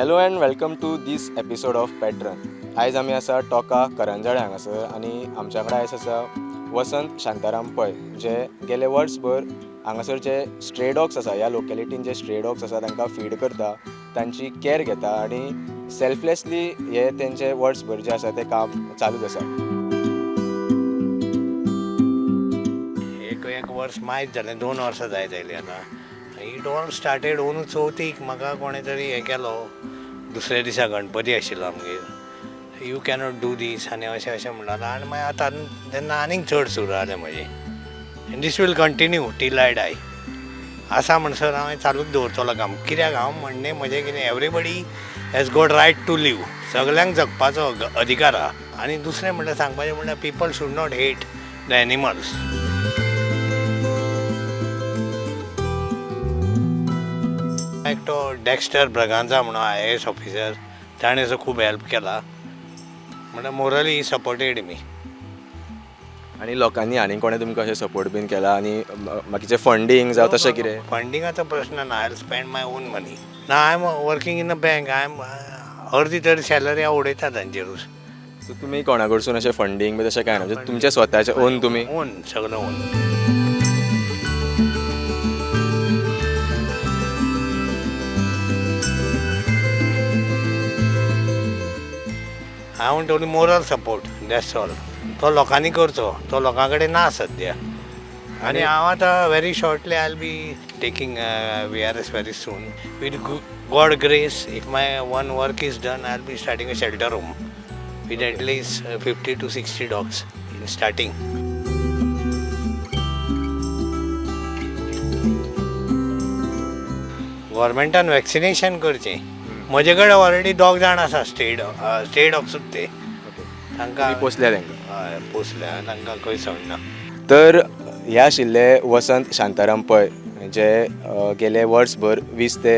Hello and welcome to this episode of Pet Run. आयज आमी आसा टोका करंजाळे हांगासर आनी आमच्या कडेन आयज आसा वसंत शांताराम पै, जे गेले वर्सभर हांगासर जे स्ट्रे डॉग्स आसा, ह्या लोकेलिटीन जे स्ट्रे डॉग्स आसा तांकां फीड करता, तांची कॅर घेता आनी सेल्फलेसली हे तेंचे वर्सभर जे आसा ते काम चालूच आसा. एक एक वर्स मायज जालें, 2 वर्सां जायत आयलीं आतां. It all started अंदू चवथीक म्हाका कोणें तरी हें केलो. दुसऱ्या दिसा गणपती आशिल्लो आमगेर. You cannot do दीस आनी अशें अशें म्हणटालो आनी मागीर आतां तेन्ना आनीक चड सुरू जालें म्हजें. And this will continue till I die. आसा म्हणसर हांव हें चालूच दवरतलो काम. कित्याक हांव म्हणणें म्हजें कितें, everybody has got right to live. सगल्यांक जगपाचो अधिकार आहा. आनी दुसरें म्हणल्यार सांगपाचें म्हणल्यार, people should not hate the animals. एकटो डेक्स्टर ब्रगांजा म्हणून आयएएस ऑफिसर, ताणें असो खूब हेल्प केला. म्हणल्यार मोरली ही सपोर्टेड मी. आनी लोकांनी आनी कोणें तुमकां अशें सपोर्ट बीन केला आनी बाकीचें फंडींग जावं तशें कितें? फंडिंगाचो प्रश्न ना. I spend my own money ना. I am working in a bank. I am अर्दी तरी सॅलरी हांव उडयता तांचेरूच. सो तुमी कोणा कडसून अशें फंडींग बी तशें कांय ना, म्हणजे तुमचें स्वताचें ओन तुमी? ओन, सगळें ओन. हांव म्हणटा only moral support, that's all. तो लोकांनी करचो, तो लोकां कडेन ना सद्या. आनी हांव आतां very shortly I will be taking VRS very soon. With God grace, if my one work is done, I will be starting a shelter home with at least 50 to 60 dogs in starting. गव्हर्मेंटान vaccination करचें. म्हजे कडेन already दोग जाण आसा stray डॉग्सूच ते. तांकां तुमी पोसल्या तांकां? हय, पोसल्या तांकां, खंय सोडना. तर हे आशिल्ले वसंत शांताराम पै, जे गेले वर्सभर 20 ते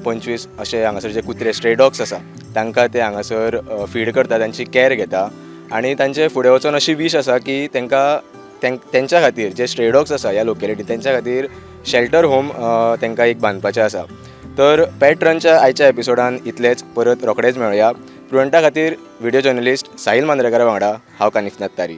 25 अशे हांगासर जे कुत्रे स्ट्रे डॉग्स आसा तांकां ते हांगासर फीड करता, तांची कॅर घेता आनी तांचे फुडें वचून अशी वीश आसा की तांकां तेंच्या खातीर जे स्ट्रे डॉग्स आसा ह्या लोकेलिटीन तेंच्या खातीर शेल्टर होम तांकां एक बांदपाचें आसा. तर पेट रनच्या आयच्या एपिसोडान इतलेंच. परत रोखडेच मेळुया. प्रुडंटा खातीर व्हिडिओ जर्नलिस्ट साहील मांद्रेकरा वांगडा हांव कानिफनाथ तारी.